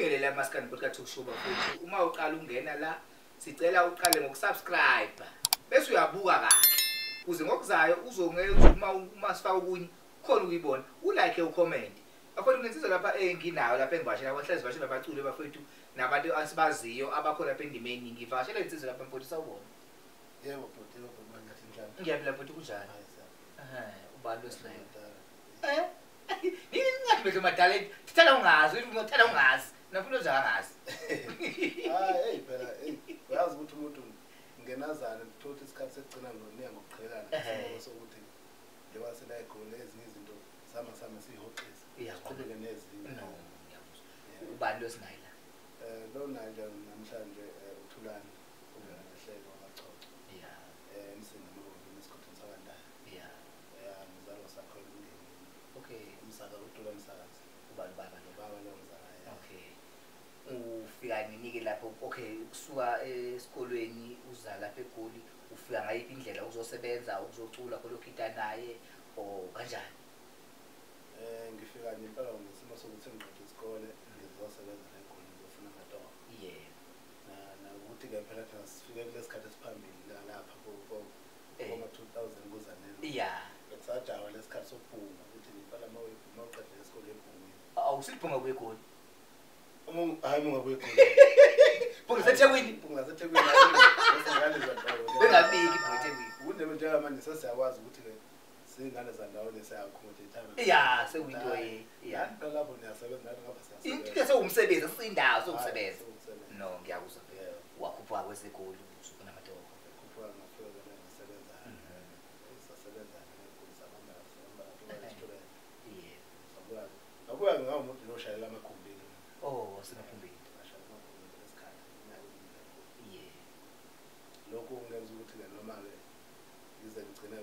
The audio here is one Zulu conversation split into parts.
Ngiyabingelela Maskandi Podcast Talk Show bafethu. Uma uqala ungena la, sicela uqale ngokusubscribe. Bese uyabuka kahle. Kuze ngokuzayo uzongeza uma sifaka okunye khona ukuyibona. Ulike, ucomment. Bafethu kunensizwa lapha enginayo lapha engivakashela abahlezi vashela abaculi bafethu nabantu asibaziyo abakhona lapha endimeni. Ngivakashela insizwa lapha mfowethu, sawubona. Yebo bhuti, yebo bhuti, ngathi njani? Ngiyaphila mfowethu, kunjani? Ubani losinayo? Ningathi mehlo madala, thithela ungazi, uthela ungazi. Nafuna nje angazi. Hayi, hey phela, hey uyazi ukuthi umuntu ngenazana uthola isikhathi sekugcina ngoniya ngokuqhelelana isimo sokuthi njengoba sela eGoli ezinye izinto sama sihoxisa. Siqhubeke nezinye. No, ngiyakuzwa. Ubani losinayo la? Lona nje namhlanje uThulani uvela ngehlelo kaChocho. Yeah. Emsinga mabomvu esigodini sakwaNdaya. Yeah. Ngizalwa sakhona umndeni. Okay. Umsaka uThula umsakazi. Ubani baba lo? Baba lo mzala. Okay. Ufika nini lapho? Okay, kusuka esikolweni uza lapha eGoli, ufika ngayiphi indlela uzosebenza, uzocula kholokhita naye or kanjani? Ngifika nje impela ngesimo sokuthi ngiqede isikole ngizosebenza eGoli ngizofuna amatoho. Yeah. Na ukuthi ke phela thina sifike kulesikhathi esiphambili lapha koma 2000 kuza nini. Yeah. Bekusajawa lesikhathi sokubhunga ukuthi impela mawuqede isikole ebhungweni. Awusilibhunga kuye eGoli? Hayi ungabuye eGoli. Bhunga seThekwini. Bhunga seThekwini. Bengabiki ibhunga eThekwini. Kunebe njengamanje sesiyakwazi ukuthi ke singane zandawonye siyaaccommodate. Yeah, sekuyinto ye. Yeah. Phela lapho niyasebenza nathi ngapha siyasebenza. Into sewumsebenzi, sindawo sokusebenza. No, ngiyakuzwa phela. Wakhuphuka kwezeGoli usufuna amatoho. Khuphuka ngafika la ngisebenza. Sasebenza eGoli sabamba sithole. Yeah. Sabuya. Ngabuya ngawumuntu loshayela amakhumbi. Oh, wasemakhumbini. Ngashayela amakhumbi lesikhathi. Yeah. Lokho kungenza ukuthi ke noma ke ngize ngigcine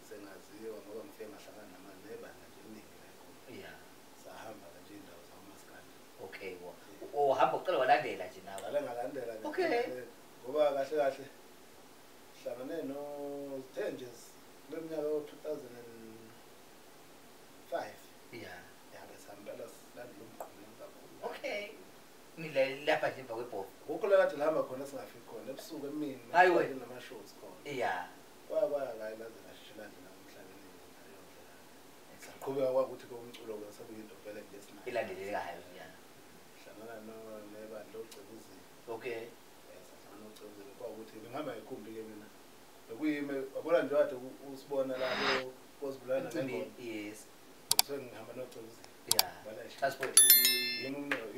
sengaziwa ngoba ngifike ngahlangana namanye nebandla nje eningi la eGoli. Yeah. Sahamba nje indawo zamaskandi. Okay, ohamba uqala walandela nje nawe. Ngale ngalandela nje. Okay. Ngoba kahle kahle hlangane no Zithenje leminyaka yo 2005. Yeah. Yabe sampela silandela umgqumo kakhulu. Okay. Nile lapha nje emva kwebhola. Kokho la kade lihamba khona singafiki khona ebusuku emini. Hayi wena nama shows khona. Yeah. Kwaya la laze lasheshe landela emhlabeni ngaleyo ndlela. Saqhubeka kwakuthi ke umculo ke sekuyinto vele nje esinayo. Ilandelekayo, yeah. Hlangana no nebandla oCebuzini. Okay. Sahlangana noCebuzini kwakuthi ngihamba ngekhumbi ke mina. Bekuyimi wabona nje kade usibona lapho kozibulala ngengoma. Yes. Sengihamba noCebuzini. Yeah. Transport.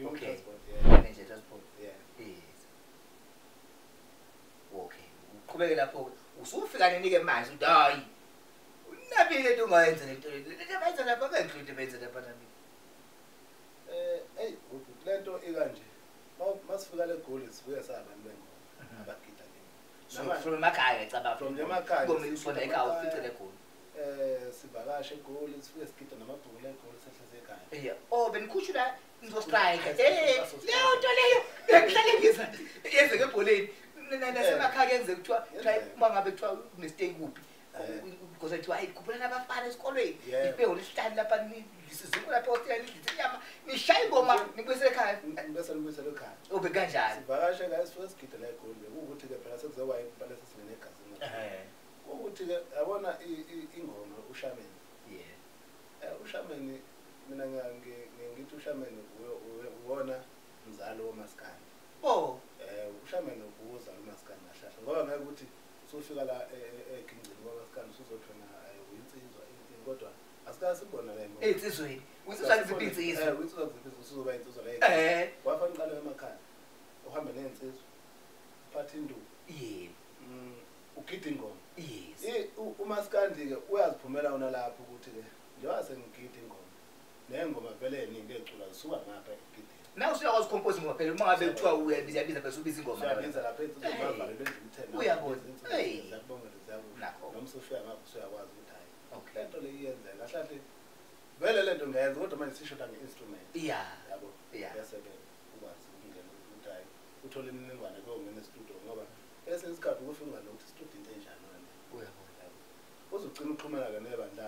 Okay. Transport, yeah. Manager transport. Yeah. Yes. Okay. Uqhubeke lapho usufika nini ke manje uthi hayi. Unabi lento ungayenza lento. Lento bayenza lapha bengidlule benza lapha nami. Hey, lento ikanje. Masifika le Goli sifike sabantu bengoma abagida ke. So from emakhaya ngicabanga from emakhaya. Ngoma usona ekhaya ufice le Goli. Sivakashe eGoli sifike sigida namabhuku leGoli sehleze ekhaya. Yeah. Oh benikhushula nizo strike. Leyo nto leyo bengihlale ngiza yenzeke ebholeni. Nasemakhaya kuyenzeka kuthiwa uma ngabe kuthiwa kunestay kuphi. Because kuthiwa hayi khuphula nabafana esikolweni. Nibheke lesihlanu lapha nisizungu lapha hostela nidle inyama nishaya ingoma nibuyisele ekhaya. Bese nibuyisele ekhaya. Ube kanjani? Sivakashe la sifike sigida la eGoli bekuwukuthi ke phela sekuzoba impela sesingene egazini. Ukuthi ke yabona ingoma uShameni. Yeah. uShameni mina ngithi uShameni uwona mzalo womaskandi. Oh. uShameni uzala umaskandi kahle ngoba ngeke ukuthi usufika la egingcini kwamaskandi usuzothona uyinsizwa kodwa asikaze sibona le ngoma. Insizweni. Unsizwa kuziphi insizwa? Unsizwa kuziphi usuzoba insizwa la. Wafanele uqale emakhaya. Uhambe nezinsizwa. Uphathe induku. Yebo. Ugida ingoma. Yes. uMaskandi ke uyaziphumela wona lapho ukuthi ke njengoba sengigida ingoma nengoma vele eningi ecula zisuka ngapha egideni. Nawe usuyakwazi ucompose ingoma phela uma ngabe kuthiwa uyabiza bese ubiza ingoma. Uyabiza lapha insizwa bavalelwe endlini 10. Uyabona. Ziyakubongela ziyakusho. Noma usufika ngapha usuyakwazi ukuthi hayi. Okay. Lento le iyenzeka kahle kahle vele lento ngiyayenza kodwa manje sishoda ngeinstrument. Yeah. Yabo. Yeah. Bese ke ukwazi ukungena ukuthi hayi uthole imininingwane kuyongena e-studio ngoba esinye isikhathi ukufika nokuthi studio into enjani wena. Uyabona. Uzogcina uxhumana ke nebandla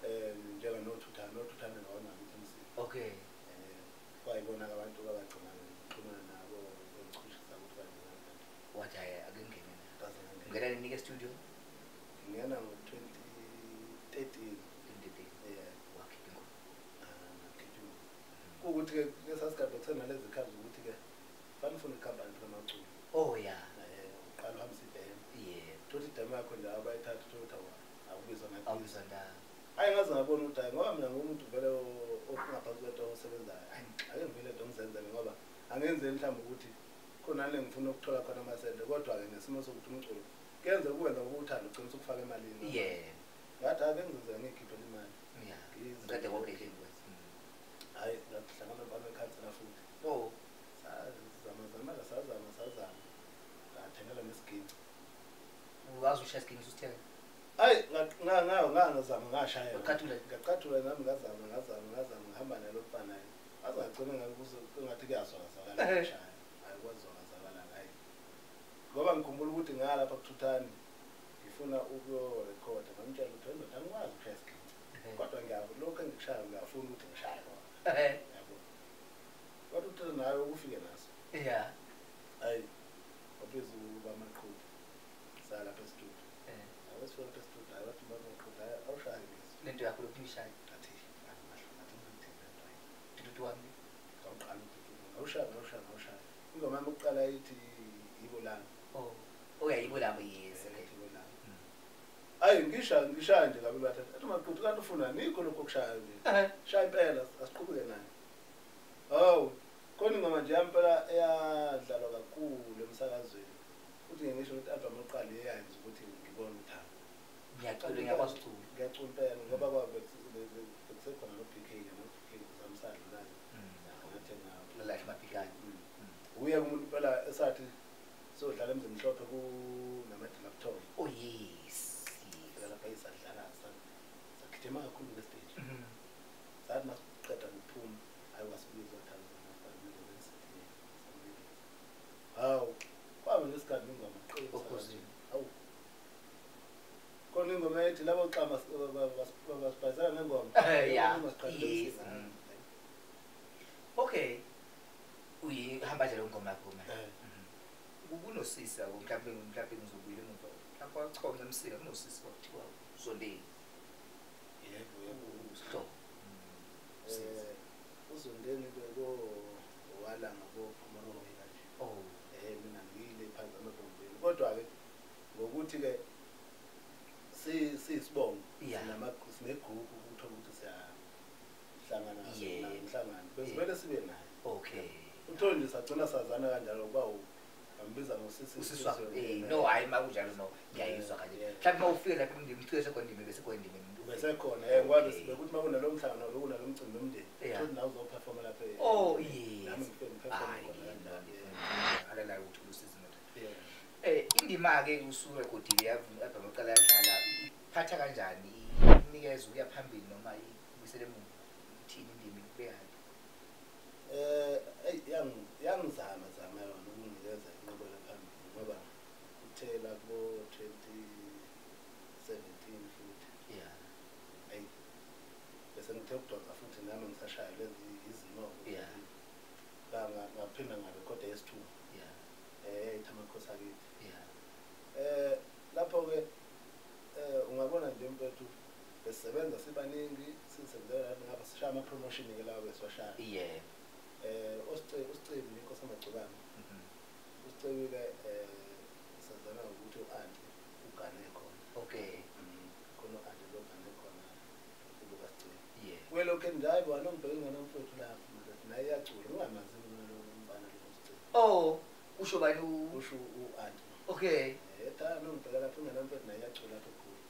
ke njenga noThuthane nowona ngithi umsini. Okay. Kwayibo Ibona abantu abagcina ngixhumana nabo bengichushisa ukuthi kanje kanje. Wathi hayi ake ngingene na. Ngena nini e-studio? Ngingena ngo-2013. 2013. Yeah. Wakhipha ingoma. Ngakhipha ingoma. Kuwukuthi-ke kulesa sigaba kusenalezi khathi zokuthi-ke fanele ufune ikhampani phela amaculo. Oh yeah. Uqala uhambise idemo. Yeah. Thothi idemo yakho nje abayithatha uthole ukuthi awubizwa ngathi. Awubizwa ndawo. Hayi ngaze ngabona ukuthi hayi ngoba mina ngumuntu vele ongaphansi kwento osebenzayo. Ake ngivele nto ngizenzele ngoba angenzeli mhlawumbe ukuthi khona le ngifuna ukuthola khona amasente kodwa-ke nesimo sokuthi umculo kuyenza ukwenza ngoba uthanda ugcina usukufaka emalini. Yeah. Ngathi ake ngizenzele ngiyikhiphele imali. Yeah. Ngiqede konke nje ngikwenza. Hayi ngahlangana nomfana wekhansela futhi. Oh. Sazama sazama sazama. Ngathengela nesiginci. Uwazi ushaya isiginci usithenga? Hayi ngazama ngashaya. Waqathula? Ngaqathula nami ngazama ngazama ngazama ngihamba nalo mfana. Ngaze ngagcina ngakuze ngathi kuyazwakazakala ngishaya. Hayi kwazwakazakala hayi. Ngoba ngikhumbula ukuthi ngalapha kuthuthani ngifuna ukuyorekhoda ngamtshela ukuthi ndoda angikwazi ukushaya isiginci. Kodwa lokho engikushaya ngiyafuna ukuthi ngishaye kona. Yabo. Kodwa uthe nawe ukufike naso. Yeah. Hayi. Wabiza ubamaqhubu. Sala lapha e-studio. Awesifika lapha e-studio hayi wathi ubamaqhubu hayi awushaye ngizwe. Lento yakho lokhu ngishaya. Ngathi ngathi ngithini lento hayi. Tutu wami. Ngawuqala ututu. Ngawushaya ngawushaya ngawushaya. Ingoma yami yokuqala ithi yibo lami. Oh. Oh yeah, yibo lami yes. Okay. Yibo lami. Hayi ngishaya ngishaya nje kabi bathatha. Athi maqhubu kanti ufunani yikho lokho okushaya nje. Shaya impela asiqhubeke naye. Hawu khona ingoma nje yampela eyadlalwa kakhulu emsakazweni. Uthi ngisho ukuthi album yokuqala eyayenza ukuthi ngibone uthando. Ngiyacula ngiyakwazi ukucula. Ngiyacula impela ngoba kwabe bekusekhona no BK no BK zamsadlulayo. Ngathi ngawo. Life Mapikane. Uye umuntu impela esathi sodlala emzimhlophe ku nama-laptop. Oh yes. Lapha isadlala sakhithema kakhulu ke stage. Sathi masiqeda ukuphuma hayi wasibiza wathi hawu kwaba nesikhathi ingoma Okhozini. Hawu. Khona ingoma ethi labo xama basibhayisela ngengoma. Yeah. Yes. Okay. Uyihamba nje ngoma yakho manje. Kunosisi abo mhlawumbe ngizobuyela emuva. Mhlawumbe wachonca emsika kunosisi kwakuthiwa Zondeni. Yebo yebo. Usihlobo. Uzondeni beko walanga ko Moroyi kanje. Oh. Mina ngile phansi amabhombeni. Kodwa ke ngokuthi ke sisibongo sinegugu ukuthola ukuthi siyahlangana nomhlangano. Besivele sibe naye. Okay. Uthole nje sagcina sazana kanjalo kuba ngambiza ngosisi usisi. No hayi makunjalo no ngiyayizwa kanje. Mhlawumbe mawufika lapha ngimthule sekhona indima bese khona indima. Bese khona ngoba bekuthi makunalo mhlangano bekunalo mcimbi womndeni. Uthole nawe uzoperforma lapha. Oh yes. Nami ngifike ngiperform khona kanjalo. Alala ukuthi usizi ndoda. Indima ke usurekhodile yavuma album oqala yadlala iphatha kanjani inikeza ukuya phambili noma ibuyisele emuva ithini indima ikubekayo? Yangizama zama yona ukunginikeza inqubela phambili ngoba kuthela kubo 2017 futhi. Yeah. Ayi bese ngithe ukudonsa futhi nami ngisashaya lezi izimo. Yeah. Ngaphinda ngarekhoda yesi-2. Yeah. Ithi amakhosi akithi. Yeah. Lapho ke ungabona nje mfethu besisebenza sibaningi sisebenzela ngapha sishaya ama promotion ke lawo besiwashaya. Yeah. Usicebi inkosi amagcokana. Usicebi ke sazana ukuthi uanti ugane khona. Okay. Khona uanti lo gane khona ubuka Sicebi. Yeah. Kwelokho endayi bwana ngibheke ngana mfethu lapha madoda naye iyacula ungamazi mina lo mfana lo Sicebi. Oh, usho bani usho uanti. Okay. Etha nongibheka lapha ngana mfethu naye iyacula lapha eGoli.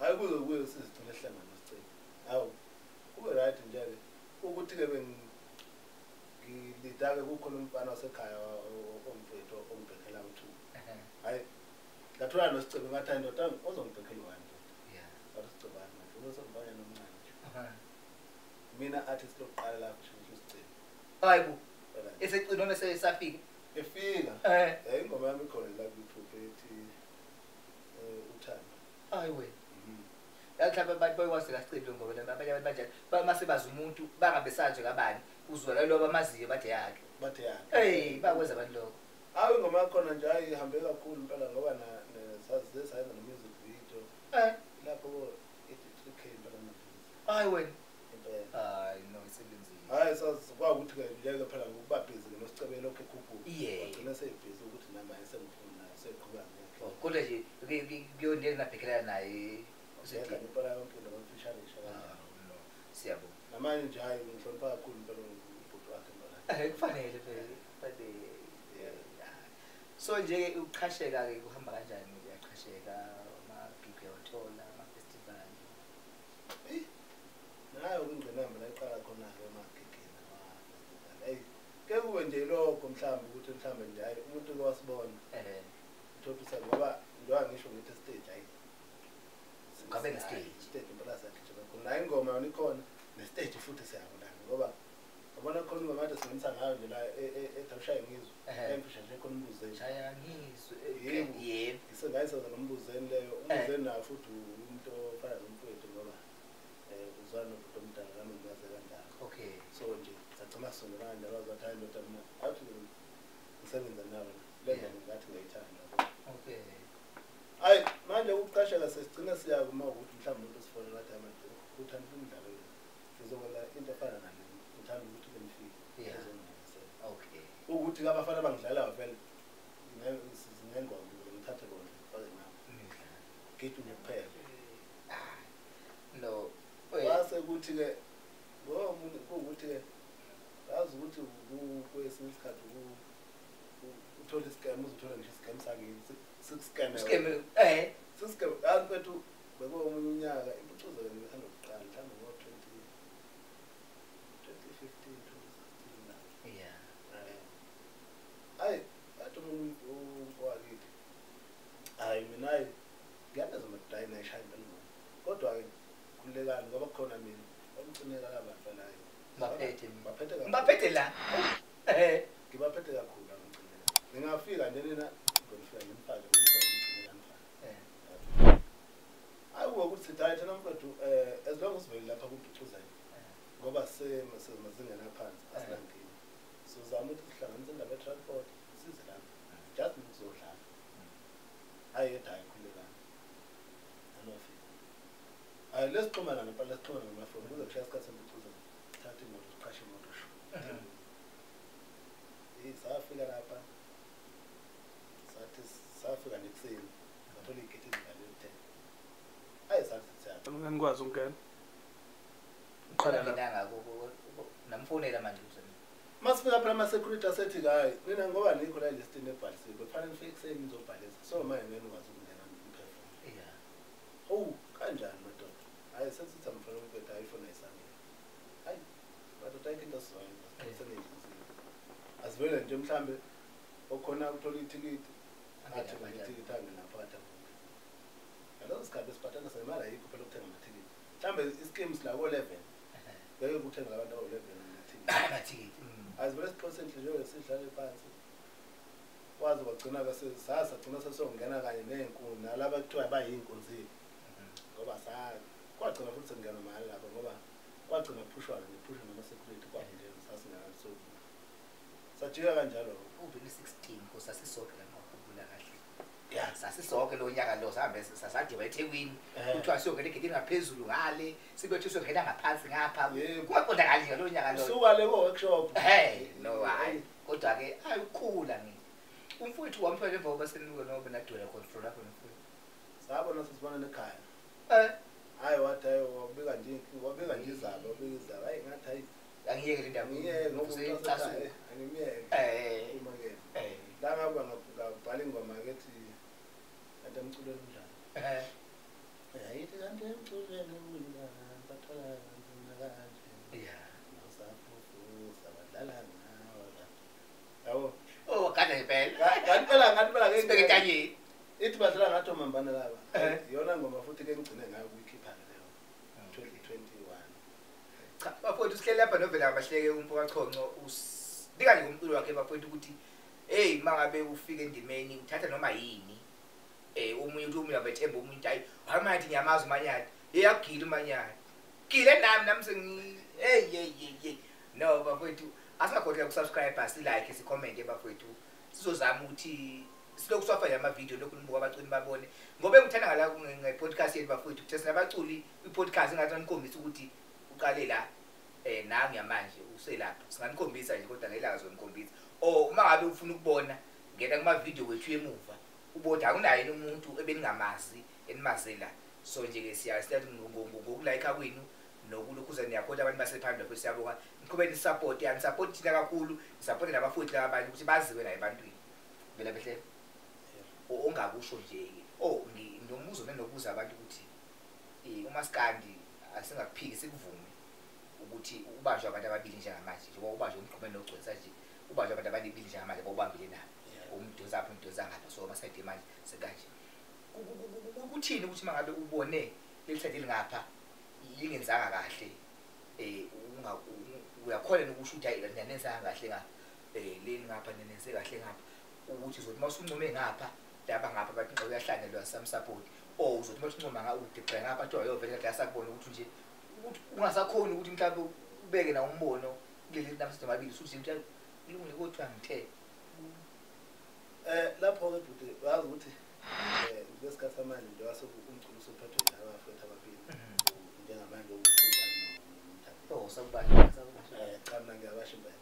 Hayi kuze kuye sizigcine sihlangana noSicebi. Hawu. Kube right nje ke ukuthi ke ngilidake kukhona umfana wasekhaya omfethu ongibhekela uthuba. Hayi ngathola noSicebi ngathi hayi ndoda ozongibhekela wani ndoda. Yeah. Wathi Sicebi manje uzongibanya nomncane nje. Mina artist lokuqala lapho nje uSicebi. Hayi bo. Esecina noma sesafika? Efika. Ingoma yami ikhona la ku YouTube ethi uthando. Hayi wena. Mhlawumbe abantu bayokwazi kaSicebi ngoba abanye abantu banjalo mase bazi umuntu bangabe saje kabani Uzwela lo abamaziyo bathi yakhe. Bathi yakhe. Hey, bakwenza abantu lokho. Hayi ingoma yakhona nje hayi ihambe kakhulu impela ngoba na saze sayenza no music video. Lapho ko 83K impela manje. Hayi wena. Impela. Hayi no isebenzile. Hayi sazi kwakuthi ke njeke phela ngokuba busy ke nosicebelo lokho ekhuphuka. Yeah. Wagcina seyibhizi ukuthi nami ayesengifuna naye seqhubeka ngekho. Kodwa nje kuyondela nabhekelana naye usethi impela yonke into bamfishanisha kanjalo. No. Siyabonga. Namanje nje hayi ngihlonipha kakhulu impela ubhuti wakhe impela. Kufanele phela. Kufanele. So nje ukuqhasheka ke kuhamba kanjani uyaqhasheka ama-gig uyawathola ama-festival? Eyi nayo ingqinamba la iqala khona-ke emagigini ama-festival. Eyi ke kube nje lokho mhlawumbe ukuthi mhlawumbe nje hayi umuntu ke wasibona. Uthophisa ngoba njengoba ngisho ngithi stage hayi. Ngabe ne-stage. Stage impela siyagijima khona. Nayo ingoma yona ikhona ne-stage futhi siyabonana ngoba yabona khona ingoma kade singenisa ngayo nje la ethi awushaye ngizwe. Emfisha nje khona umbuzeni. Shaya ngizwe. Yebo. Yebo. Ngisengayisenza nombuzeni leyo. Umbuzeni nayo futhi umuntu ofana nomfowethu ngoba uzwana nobhuti omdala nami ngimaze kanjalo. Okay. So nje sagcina sisondelana kanjalo wazi wathi hayi ndoda mina athi ngisebenza nawe le ngoma ngathi ngiyayithanda. Okay. Hayi manje ukuqasheka sesigcina siya kuma ukuthi mhlawumbe umuntu osifonela athi manje uthanda umdlalo yini. Sizokwenza into efana nale. Ngithanda ukuthi benifike ezonginisela. Okay. Ukuthi abafana abangidlalayo vele sinengoma ngithathe bona ngifake nabo. Gidi nje kuphela. No. Kwase kuthi ke ngoba umuntu ukuthi ke yazi ukuthi kwesinye isikhathi uthola iscam uzothola ngisho iscam sakini sikuscam. Scam Siscam yazi mfethu bekuwomunye unyaka impucuzo ke ngithanda ukuqala mhlawumbe ngo 2015 2016 la. Yeah. Hayi athi umuntu wakithi hayi mina hayi ngiyabeza madoda nayishaya impela ingoma. Kodwa ke khululekani ngoba kukhona mina omcineka labantu la. Baphethe baphethe kakhulu. Baphethe la. Ngibaphethe kakhulu abamcineka. Ngingafika nje nina ngifika ngimfake ngimfake ngimfake. Hayi ukuthi sithi hayi thina mfethu as long as sivele lapha kumpucuzayo ngoba semazingeni aphansi asinankinga. Sizama ukuthi sihlanganise indaba ye-transport size lapha just ngizodlala. Hayi yedwa hayi khululekani. Anofika. Hayi lesixhumana ngempela lesixhumana ngamafoni kuze kushaya isikhathi sempucuzo. Thatha imoto siqashe imoto sho. Safika lapha sathi safika nekuseni sathola igate ezivaliwe 10. Hayi sathi siyapha. Ngikwazi ukungena. Uqala la namfonela manje uzami. Masifika phela ama-security asethi hayi nina ngoba nikho la listini ebhalisiwe bekufanele nifike ekuseni nizobhalisa so manje ngeke nikwazi ukungena niperform. Yeah. Hawu kanjani madoda? Hayi sesithi amfana umfethu hayi ifoni ayisangena. Hayi madoda ayikho into esizoyenza senenhliziyo. Asivele nje mhlambe okhona ukuthola ithikithi athi ithikithi angena phakathi abuke. Ngaleso sikhathi besibhatala semali ayikho phela ukuthenga amathikithi. Mhlambe ischeme sila ko 11. Ngeke ukuthenga abantu abawu-11 amathikithi. Amathikithi. Azivele sixoxe inhliziyo sidlale phansi. Kwaze kwagcina ke sasagcina sesiyongena kanye ney'nkunzi nalaba kuthiwa bayiy'nkunzini. Ngoba kwagcina futhi sekungena mahhala lapho ngoba kwagcina kuphushwana nje kuphushwa nama-security kwangena sasingena so sajika kanjalo. U-2016 ko sasisonke la ngakhumbula kahle. Yeah. Sasisonke lo nyaka lo sahambe sasadiba eThekwini. Kuthiwa siyongena egedini ngaphezulu ngale, sibethi siyongena ngaphansi ngapha. Kwaqondakali ngalo nyaka lo. Suka le ko workshop. Hey, no hayi. Kodwa ke ayikhula ngithi. Umfowethu wamfela emva kokuba senuka noma nadwela control lapho nomfowethu. Sabona sisibona nekhaya. Hayi wathi hayi wabika nje wabika nje izaba wabika izaba. Hayi ngathi hayi angiyeke le ndaba. Ngiyeke ngoba usecasuka. Angimyeke. Uma ke. La ngabe ngabhala ingoma ke ethi kanti emculweni unjani? Ayithi kanti emculweni unjani bathola kanzima kanje. Yeah. Nosafufusa badlala ngawe. Yabo. Oh kada impela. Kanti phela ngathi phela ke sibeke entanyeni. Ithi badlala ngathi omambana laba. Iyona ngoma futhi ke ngigcine ngayo ukuyikhipha leyo. 2021. Cha bafowethu sihleli lapha novela abahleke umfo kaChonco usibika nje ngomculo wakhe bafowethu ukuthi hey mangabe ufika endimeni uthatha noma yini. Omunye uthi omunye abethemba omunye hayi hayi manje ngiyamazi uManyati. Hey akugila uManyati. Gile nami nami sengi hey hey hey. No bafowethu, asingakhohlwa ukusubscribe, si-like, si-comment bafowethu. Sizozama ukuthi silokhu siwafake ama-video lokhu nibuka abaculi babone. Ngoba engithanda ngala nge-podcast yethu bafowethu, ukuthi sinabaculi kwi-podcast engathi banikhombisa ukuthi uqale la nangu yamanje uselapha. Singanikhombisa nje kodwa ngelanga zonikhombisa. Or uma ngabe ufuna ukubona, ngena kuma-video wethu emuva ubona akunaye yini umuntu ebeningamazi enimazela. So nje-ke siyathi ngokulike kwenu nokulokhuza niyakhoda abantu basephambili bafowethu, siyabonga. Niqhubeke nisupport, yanisupport thina kakhulu, nisupport nabafowethu laba abanye ukuthi baziwe la ebantwini. Vela behle ongakusho nje oh nginombuzo nenokubuza abantu ukuthi umaskandi asingakuphiki sikuvume ukuthi ubanjwe abantu ababili njengamanje, njengoba ubanjwe uMgqumeni noGcwensa nje, ubanjwe abantu ababili njengamanje bawubambile nabo. Umdonsa apha umdonsa ngapha, so amasayidi manje sekanje. Kuthini ukuthi mangabe ubone leli side lingapha lingenzanga kahle, uyakhona ukusho ukuthi hayi nanenzanga kahle ngapha, leli ngapha nenenze kahle ngapha, ukuthi uzothi mawusuncome ngapha laba ngapha bathi nxa uyahlanyelwa some support, or uzothi mawusuncoma nga udiqe ngapha kuthiwa yovele kahle asakubona ukuthi nje ukuthi ungasakhoni ukuthi mhlawumbe ubeke na umbono kuleli namaside amabili usuthi nje kulungile kodwa ngithe lapho ke bhuti wazi ukuthi ngesikhathi samanje nje wase umculo usuphathwe laba bafowethu ababili njengamanje uKhuzani noMthandeni. Oh sakubani sakubani. Cha mina ngiyabasho impela.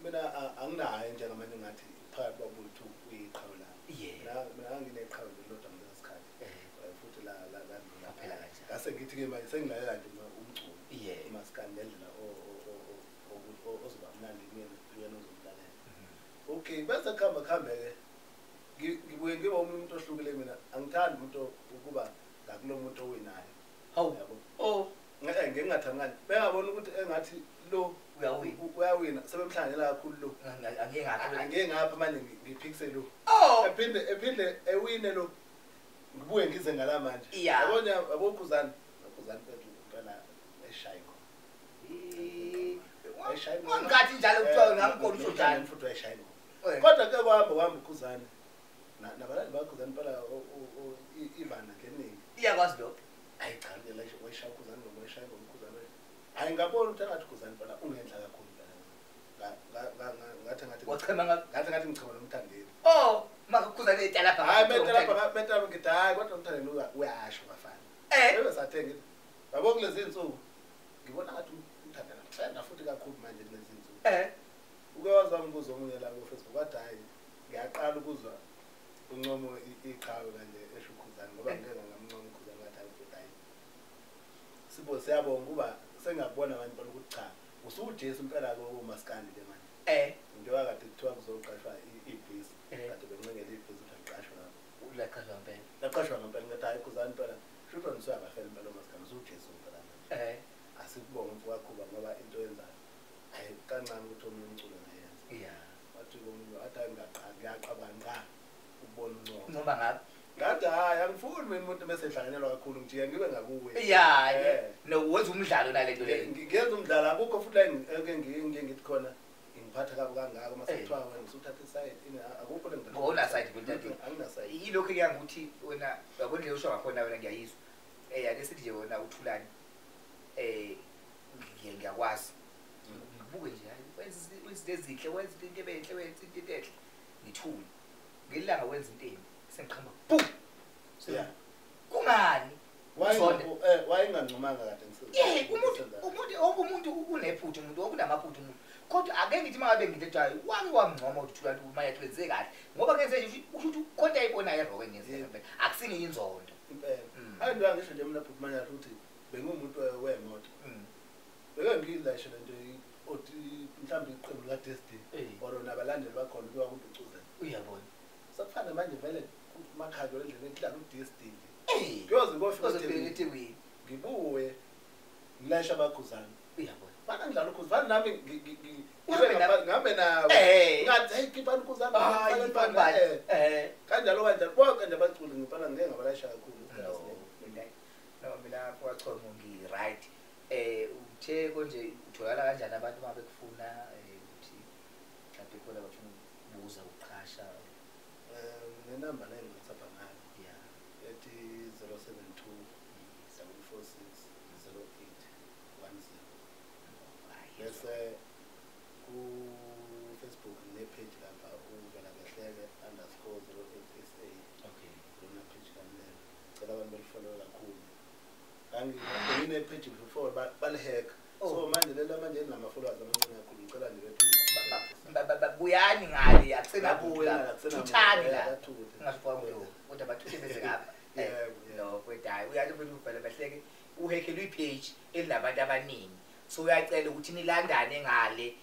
Mina anginayo njengamanje ngathi phakathi kwabuthu uyiqhawe lami. Mina ngineqhawe lelodwa ngaleso sikhathi. Futhi la la la phela kanjani. Ngase ngithi ke manje sengilalela nje umculo. Umaskandi ngendlela ozoba mnandi kumina uyena ozomlalela. Okay, bese kuhamba kuhambe ke ngibuye ngiba umuntu ohlukile mina, angithandi umuntu ukuba ngakulo muntu owinayo. Hawu. Yabo. Oh, ngeke ngingathandi kanje. Bengabona ukuthi engathi lo uyawina. Uyawina, sebemhlangela kakhulu lo. Angeke ngapha. Angeke ngapha manje ngiphikise lo. Oh, ephinde ewine lo. Ngibuye ngize ngala manje. Yabona yabo Khuzani, Khuzani mfethu impela eshaya khona. Eshaya. Ngangathi njalo kuthiwa ngamkhona usho njalo futhi wayeshaya khona. Kodwa ke kwahamba kwahamba uKhuzani. Nabalali baKhuzani impela ivana ngeningi. Iyakwazi lokho. Hayi cha ke la wayeshaya uKhuzani ngoba wayeshaya ngoKhuzani. Hayi ngabona ukuthi angathi uKhuzani impela ungenhla kakhulu impela. Ngathi wachema ngathi ngichema noMthandeni. Oh, makaKhuzani etala lapha. Hayi metala metala ngithi hayi kodwa uMthandeni uyasho bafana. Bebe sathe ngithi yabo kulezi insuku ngibona ngathi uMthandeni trenda futhi kakhulu manje kulezi insuku. Uke wazama umbuzo omunye la ku Facebook wathi hayi ngiyaqala ukuzwa uncomo iqhawe kanje esho uKhuzani ngoba ngeke ngamncoma uKhuzani ngathi hayi futhi hayi. Sibo siyabonga kuba sengiyabona manje impela ukuthi cha usuJesu impela ke umaskandi ke manje. Njengoba kade kuthiwa kuzoqashwa ibhisi kade bencengela ibhisi ukuthi aqashwe lapho. Laqashwa ngempela. Laqashwa ngempela ngathi hayi Khuzani impela shuthi nisuyabafela impela umaskandi usuJesu impela manje. Asikubonga mfo kaKhuba ngoba into yenzayo hayi kancane ukuthi omunye umculo ngayenza. Yeah. Wathi komunye athi hayi ngiyaqabanga ukubona uncoma. Ncoma ngapha. Ngathi hayi angifuni mina umuntu bese ehlanganelwa kakhulu ngijike ngibe ngakuwe. Yeah. No wenza umdlalo nalento leyo. Ngiyenza umdlalo akukho futhi la eke ngiye ngithi khona ngiphatha kabi kangaka mase kuthiwa wena usuthatha iside akukho lengithatha. Awuna side vele angina side. Yilokho kuyangukuthi wena yabona le usho ngakhona wena ngiyayizwa. Ake sithi nje wena uThulani. Ngiyakwazi. Ngibuke nje hayi wenza izinto ezinhle, wenza into enhle, wenza into enhle. Ngithule. Ngelanga wenza into embi sengiqhamba boom. Yeah. Kungani? Wayengancomanga kade ngisiza. Umuntu umuntu unephutha umuntu okunamaphutha umuntu. Kodwa ake ngithi mangabe ngithe hayi wake wamncoma ukuthi Thulani uma yatwenze kahle ngoba kenze nje usho ukuthi khonto ayibonayo eroko engenzeka impela. Akusinye inzondo. Impela. Hayi nto ngisho nje mina bhuti manje ukuthi bengumuntu wemoto. Beke ngiyilashe lento othi mhlawumbe iqembu lika DSD or nabalandeli bakhona kuya kumpucuzela. Uyabona. Sakufana manje vele makhaya lendlela ekudlala uDSD nje. Kuyoze kofika eThekwini. Ngibuye ngilasha abakhuzana. Uyabona. Fana ngidlala uKhuzani nami ngihambe nawe. Ngathi hey khiphani uKhuzani. Kanjalo kanjalo bonke nje abaculi ngifana ngeke ngabalasha kakhulu. No mina kwachomo ngi right. Uthe konje utholakala kanjani abantu uma bekufuna ukuthi mhlawumbe khona bafuna ukubuza ukuqasha? Nenamba la engiwhatsappa ngayo. Yeah. Ethi 072 746 0810. Bebene-page before balihacka. So manje lela manje linama-followers amancane kakhulu, ngicela nje bethi Buyani ngale, akusenamuntu Babuya, la. akusenamuntu. Thuthani la. Bathuthe. Ungasifaka umlomo kodwa bathuthe beze ngapha. Yebo. No kodwa hayi, uyazi mfethu, ubhala bahleke, uhekhelwe ipage elinabantu abaningi, so uyacela ukuthi nilandane ngale.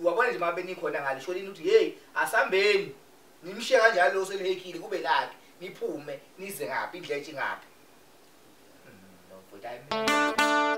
Wabona nje uma benikhona ngale, sholini ukuthi hey, asambeni, nimshiye kanjalo lo selihekile kube lakhe, niphume nize ngaphi, indletshe ngaphi. No, kodwa hayi.